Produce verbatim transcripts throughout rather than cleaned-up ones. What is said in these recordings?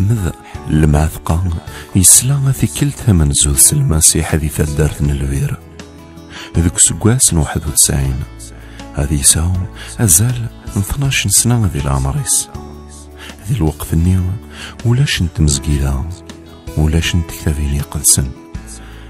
Ḥmed Lemɛatqa yesla a tikkelt tamenzut s Lmasiḥ di taddart n Lbir. Deg useggas n waḥed u tesɛin, ad yesɛu azal n tnac n sna di leɛmer-is. Di lweqt-nni, ulac n tmezgida, ulac n tektabin iqedsen.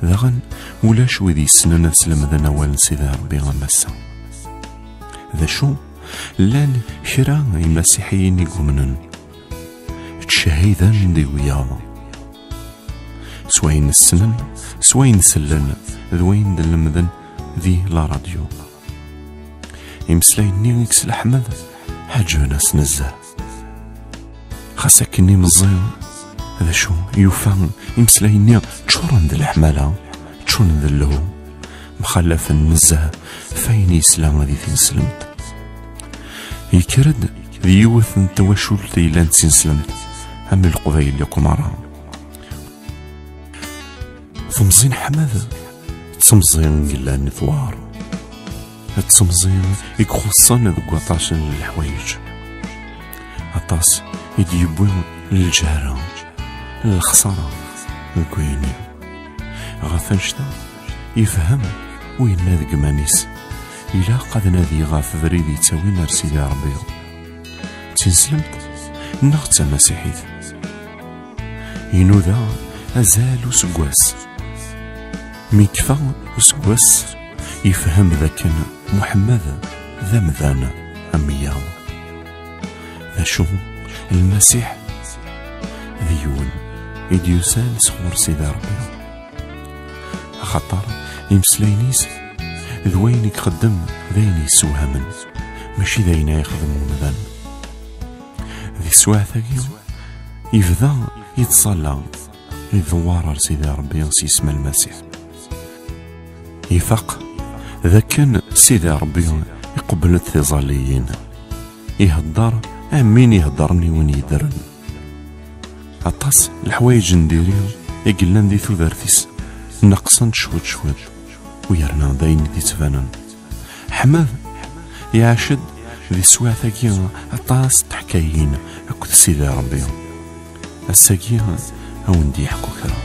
Daɣen, ulac wid yessnen ad slemden awal n Sidi Ṛebbi am ass-a. D acu? Llan kra imasiḥiyen i yumnen, ttcehhiden di wiyaḍ, s wayen ssnen, s wayen sellen, d wayen d-lemden di la radio. Imeslayen-nni i yesla Ḥmed ɛeǧben-as nezzeh. Xas akken i meẓẓi, d acu, yufa imeslayen-nni ččuren d leḥmala, ččuren d lehhu, mxallafen nezzeh f ayen yesla di tineslemt. Yekker-d di yiwet n twacult yellan d tineslemt, am i Leqbayel yakk merra. Temẓi n Ḥmed d temẓi yellan tewɛer, d temẓi i ixuṣṣen deg waṭas n leḥwayeǧ. Aṭas i d-yewwi lǧehra, lexṣara deg wayen-nni. Ɣef annect-a, yefhem u yenna deg iman-is, ilaq ad nadiɣ ɣef ubrid yettawin ar Sidi Ṛebbi. D tineslemt neɣ d tamasiḥit? Inuda azal useggas. Mi yekfa useggas, yefhem dakken Muḥemmed d amdan am wiyaḍ. D acu, Lmasiḥ d yiwen i d-yusan sɣur Sidi Ṛebbi. Axaṭer imeslayen-is d wayen i ixeddem d ayen yessewhamen, mačči d ayen ay yexdem umdan. Di teswiɛt-agi, yebda yettẓalla, idewwar ar Sidi Ṛebbi s yisem n Lmasiḥ. Ifaq d akken Sidi Ṛebbi iqebbel-d tiẓalliyin. Ihedder am win iheddren i win yeddren. Aṭas leḥwayeǧ n diri i yellan di tudert-is, neqsent cwiṭ cwiṭ, u yerna d ayen i d-yettbanen. Ḥmed iɛac-d di teswiɛt-agi aṭas n teḥkayin akked Sidi Ṛebbi. Ass-agi, a wen-d-yeḥku kra.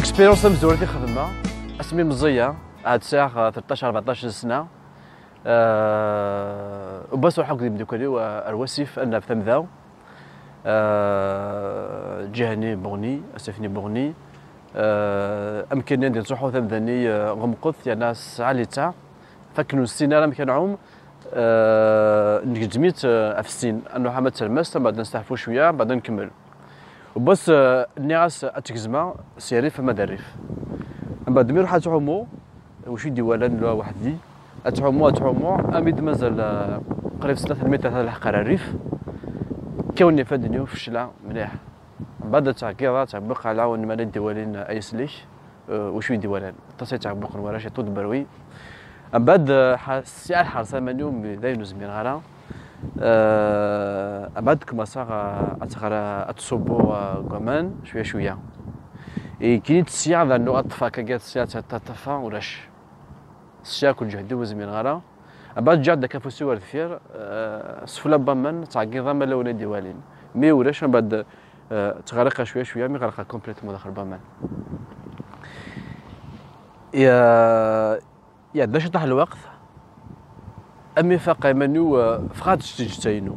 L'expérience tamezwarut i xedmeɣ asmi meẓẓiyeɣ, ɛad sɛiɣ, eh, tleṭṭac rbeɛṭac n sna. Eh, ubas ruḥeɣ akked yimdukal-iw, eh, ar wasif ad naf tamda. Eh, ǧiha-nni Buɣni, asif-nni Buɣni. Eh, amkan-nni anda nettruḥu tamda-nni, eh, ɣemqet, yerna tesɛa litteɛ. Fakken ur nessin ara amek ad nɛum, eh, ngezzem-itt, eh, ɣef sin. Ad nruḥ ama d talmast, mbeɛd ad nesteɛfu cwiya, mbeɛd ad nkemmel. Ubas, eh, nniɣ-as ad tt-gezmeɣ si rrif ama d rrif. Mbeɛd mi ruḥ ad tɛumu, wacu i d-iwalan lwa weḥd-i, ad tɛumu, ad tɛumu, ami d-mazal, eh, qrib snat lmitrat ad lḥeq ar rrif. Kkawen ifadden-iw fecleɣ mliḥ. Mbeɛd ad ttɛeggiḍeɣ, ttɛebbuqaleɣ, ur nemmal ad d-iwalin, eh, ayes-ik. Eh, wacu i d-iwalan. Aṭas ay ttɛebbuqen warrac, iṭṭud berwi. Mbeɛd, eh, ḥa-, sɛiɣ lḥerṣ aman-iw, mi d ayen ur zmireɣ ara. Eh, mbeɛd kmaṣaɣ, eh, ad tɣer-, ad tṣubbu, eh, deg waman, cwiya, cwiya. Ikin-id sya, d rnuɣ ad ṭṭfeɣ akka, sya ad tt-, ad ṭṭfeɣ, ulac. Sya akk lǧehd-iw ur zmireɣ ara. Mbeɛd ǧǧiɣ-d akafus-iw ar deffir, eh, sufella n waman, ttɛeggiḍeɣ ma llan wid i d-iwalin. Mi ulac, mbeɛd, eh, ttɣerriqeɣ cwiya, cwiya, mi ɣerqeɣ complètement daxel n waman. Ya-, iɛedda ciṭuḥ lweqt, ami faqeɣ iman-iw, eh, ffɣeɣ-d seg lǧetta-inu.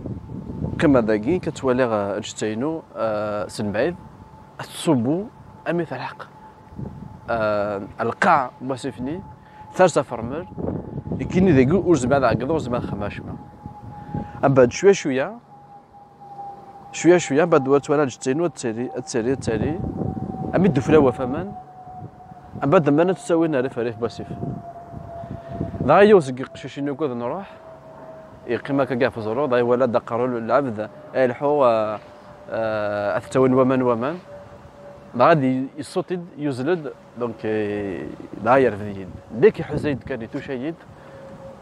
Qqimeɣ dagi, ka ttwaliɣ, eh, lǧetta-inu, eh, s lmebɛid, ad tettṣubbu, ami telḥeq, eh, lqaɛ n wasif-nni, ters afermel, ikin-i dagi ur zmireɣ ad ɛeggḍeɣ, ur zmireɣ ad xedmeɣ acemma. Mbeɛd cwiya, cwiya, Cwiya, cwiya, mbeɛd ur ttwaliɣ lǧetta-inu ad tali, ad tali, ad tali. Ami d-uflaw ɣef waman, mbeɛd aman ad tt-ttawin rrif, rrif n wasif. Dɣa yiwet seg iqcicin ukud nruḥ, yeqqim akka ɣef uẓru, dɣa iwala-d aqerru n lɛebd, ileḥḥu, eh, eh, ad t-ttawin waman, waman. Dɣa ad yessuṭ-id, yuzzel-d, donc, eh, dɣa yerfed-iyi-d. Dès que iḥuza-yi-d kan, ituca-yi-d,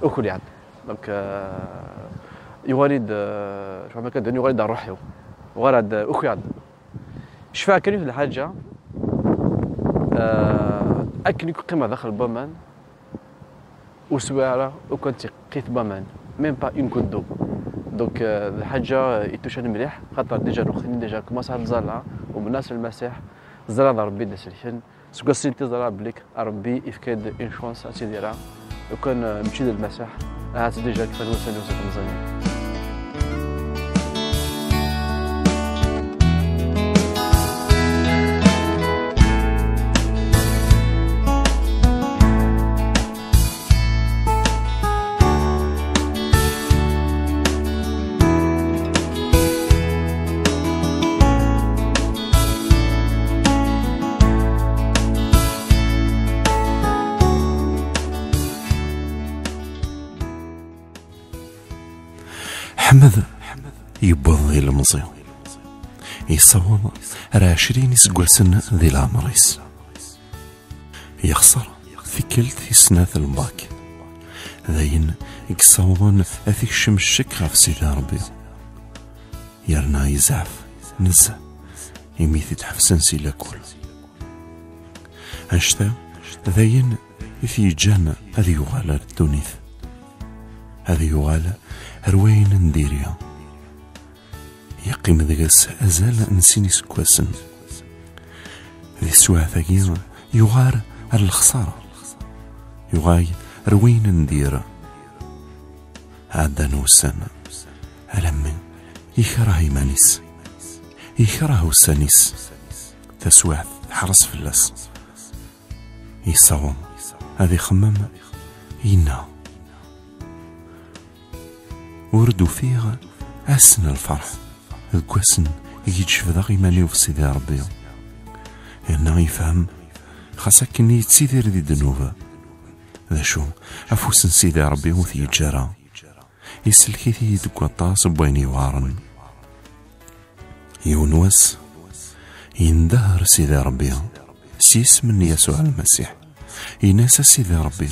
ukliɣ-d. Donc, eh, yuɣal-id, eh, cfa ma kan, yuɣal-id ṛṛuḥ-iw. Uɣaleɣ-d, ukiɣ-d. Cfiɣ kan yiwet lḥaǧa, eh, akken i qqimeɣ daxel n waman, ur swiɣ ara ukan tiqqit n waman, même pas une goutte d'eau. Donc, eh, d lḥaǧa i tucan mliḥ, xaṭer déjà lweqt-nni déjà commencé ad ẓẓalleɣ, umneɣ s Lmasiḥ, ẓriɣ d Ṛebbi i d-iselken. Seg wass-nni ẓriɣ belli Ṛebbi yefka-d une chance ad tidireɣ. Ukan, eh, mačči d Lmasiḥ, ahat déjà kfan wussan-iw seg temẓi-nni. Ḥmed yewweḍ d ilemẓi. Yessaweḍ ar ɛecrin iseggasen di leɛmer-is. Yexṣer tikkelt tis snat n lbak. Dayen i yessawḍen ad t-ikcem ccek ɣef Sidi Ṛebbi. Yerna yezɛef nezzeh imi i t-id-ḥebsen si lakul. Annect-a, dayen i t-yeǧǧan ad yuɣal ar ddunit. Ad yuɣal ar wayen n diri. Yeqqim deg-s azal n sin iseggasen. Di teswiɛt-agi, yuɣal ar lexṣara. Yuɣal ar wayen n dir. Ɛeddan wussan, alammi yekreh iman-is. Yekreh ussan-is. Taswiɛt teḥres fell-as. Yessaweḍ ad ixemmem, yenna: "Ur d-ufiɣ ass n lferḥ deg wassen i yi-d-cebdeɣ iman-iw f Sidi Ṛebbi." Yerna yefhem, xas akken yettidir di ddnub, d acu, afus n Sidi Ṛebbi ur t-yeǧǧi ara. Isellek-it-id deg waṭas n wayen yuɛren. Yiwen wass, yendeh ar Sidi Ṛebbi s yisem n Yasuɛ Lmasiḥ. Yenna-as: "A Sidi Ṛebbi,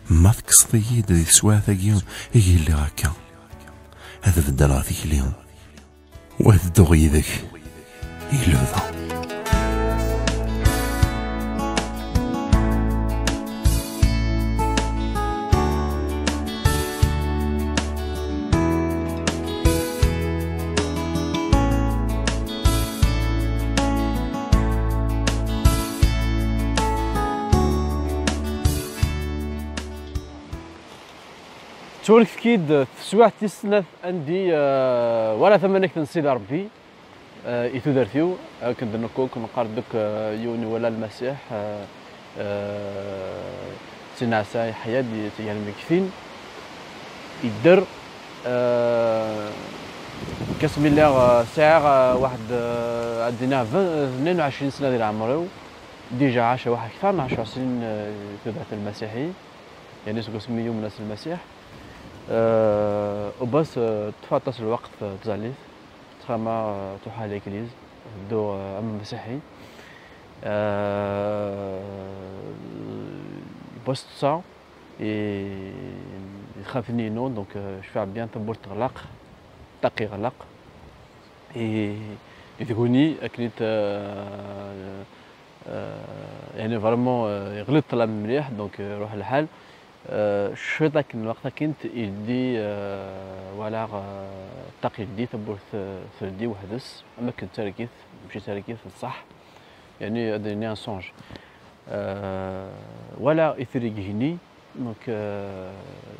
ma tekkseḍ-iyi-d di teswiɛt-agi i lliɣ akka, ad beddleɣ tikli, u ad dduɣ yid-k i lebda." Ttwalek-t-id teswiɛt tis snat andi, eh, wala tamanegt n Sidi Ṛebbi, eh, i tudert-iw, akken d nekk akk neqqar-d akk, eh, yiwen iwala Lmasiḥ, eh, eh, Sidna Ɛisa yeḥya-d, gar lmegtin, yedder, eh, kas mi lliɣ, eh, sɛiɣ, eh, waḥed, eh, ad d-iniɣ, tnin u ɛecrin sna di leɛmer-iw, déjà ɛaceɣ waḥed akteṛ n ɛecṛ snin, eh, tudert n Lmasiḥi, yani seg wasmi yumneɣ s Lmasiḥ. Eh, ubas, eh, ṭṭfeɣ aṭas n lweqt, eh, ttẓallit, ttxemmimeɣ, eh, ttruḥuɣ l'église, dduɣ, eh, am umasiḥi. Eh, ubas ṭṭseɣ, i, i texxamt-nni-inu, donc, eh, cfiɣ bien tawwurt teɣleq, ṭṭaq yeɣleq. I, i tguni akken i t-, eh, eh, yani vraiment, eh, yeɣli ṭṭlam mliḥ, donc, eh, iruḥ lḥal. Eh, cwiṭ akken lweqt akin t-, yeldi, eh, walaɣ, eh, ṭṭaq yeldi, tawwurt, eh, teldi weḥd-s, am akken d targit, mačči d targit, d ṣṣeḥ. Yani, ad d-nini un songe. Eh, walaɣ itri deg igenni, donc, eh,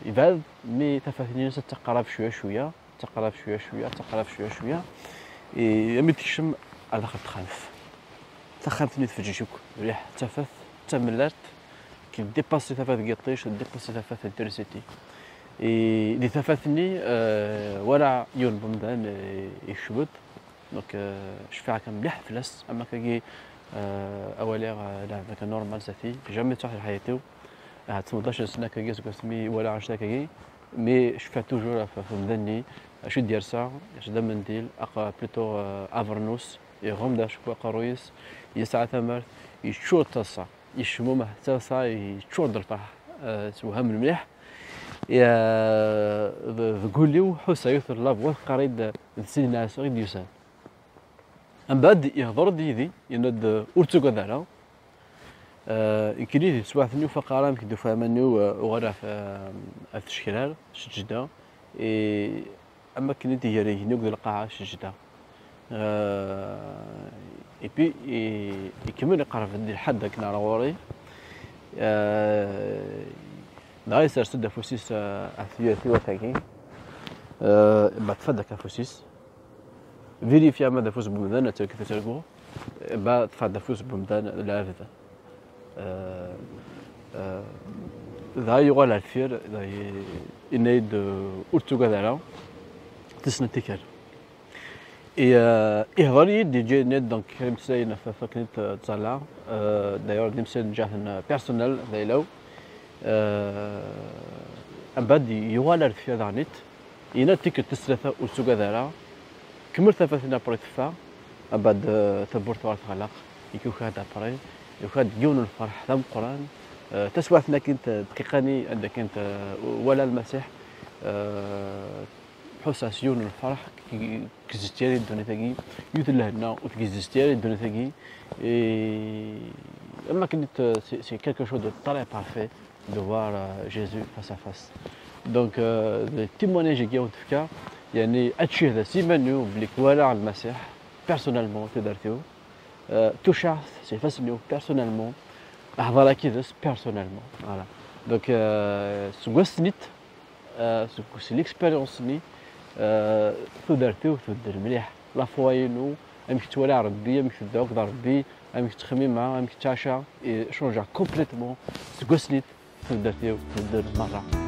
yebɛed, mi tafat-nni ad tettqarab cwiya cwiya, tettqarab cwiya cwiya, tettqarab cwiya cwiya, i, armi tekcem ar daxel texxamt. Taxxamt-nni tfeǧǧeǧ akk, mliḥ, d tafat, d tamellalt, ki dépassé tafat n yiṭij, dépassé tafat n trisiti. I, di tafat-nni, eh, walaɣ yiwen n umdan, eh, ikcem-d. Donc, euh, cfiɣ kan mliḥ fell-as, am akkagi, euh, ad waliɣ, euh, lɛebd akka normal zdat-i, jamais ttuɣ di ḥayati-w. Ahat tmenṭac n sna akkagi seg wasmi i walaɣ annect-agi, mi cfiɣ toujours ɣef, ɣef umdan-nni, acu i d-yersa, acu d amendil, aq-, plutôt, euh, abernus, iɣumm-d acku aqerruy-is, yesɛa tamart, yeččur d taḍsa, yecmumeḥ d taḍsa, yeččur d lferḥ, euh, s wehhamen mliḥ. Ya, d-, deg wul-iw ḥusseɣ yiwet n la voix teqqar-iyi-d d Sidna Ɛisa i d-yusan. Mbeɛd, ihḍer-d yid-i, yenna-d, "Ur ttagad ara." Eh, nekkini di teswiɛt-nni ur faqeɣ ara amek d-ufiɣ iman-iw, eh, uɣaleɣ ɣef, eh, ɣef tcekrar, s ǧedda. I, am wakken i d-iger igenni akked lqaɛa, s ǧedda. Eh, et puis, i, ikemmel iqerreb-d lḥedd akken ar ɣur-i. Eh, dɣa yessers-d afus-is, eh, ɣef tuyat-iw agi. Eh, mbeɛd tfadda afus-is. Vérifier ma d afus n umdan, ad terk ad tergu. Ba tfad afus n umdan, lɛebd. Eh, eh, dɣa yuɣal ar deffir, dɣa i-, yenna-yi-d, eh, "Ur ttugad ara, tis n tikkal." I, eh, ihḍer-iyi-d, yeǧǧa-yi-d, donc, kra imeslayen ɣef, ɣef wakken i t-, ttẓallaɣ. Eh, d'ailleurs, d imeslayen n ǧaɛten, eh, personnel, d ayla-w. Eh, mbeɛd yuɣal ar deffir daɣen-it. Yenna-d tikkelt tis tlata, "Ur ttugad ara. Kemmel tafatin après teffeɣ." Mbeɛd, eh, tawwurt tuɣal teɣleq. Yuki-d après. Yuki-d yiwen n lferḥ d ameqqran. Eh, taswiɛt-nni akin, eh, dqiqa-nni anda akin, eh, wala Lmasiḥ, eh, ḥusseɣ s yiwen n lferḥ k-, k-, k-, tgezzet yari ddunit-agi, yiwet n lehna ur tgezzet yari ddunit-agi. Et, am akken, eh, c'est, c'est quelque chose de très parfait de voir, euh, Jésus face à face. Donc, euh, le témoignage-agi i awen-d-fkeɣ, yeɛni ad tcehd s iman-iw belli k-walaɣ Lmasiḥ, personnellement, tudert-iw, euh, tucaɣ-t s ifassen-iw, personnellement, hḍereɣ yid-s, personnellement. Voilà. Donc, euh, seg wass-nni, euh, seg, seg l'expérience-nni, euh, tudert-iw tbeddel mliḥ. La foi-inu, amek ttwaliɣ Rebbi, amek tedduɣ akked Rebbi, amek ttxemmimeɣ, amek ttɛacaɣ, et changeɣ complètement. Seg wass-nni, tudert-iw tbeddel merra.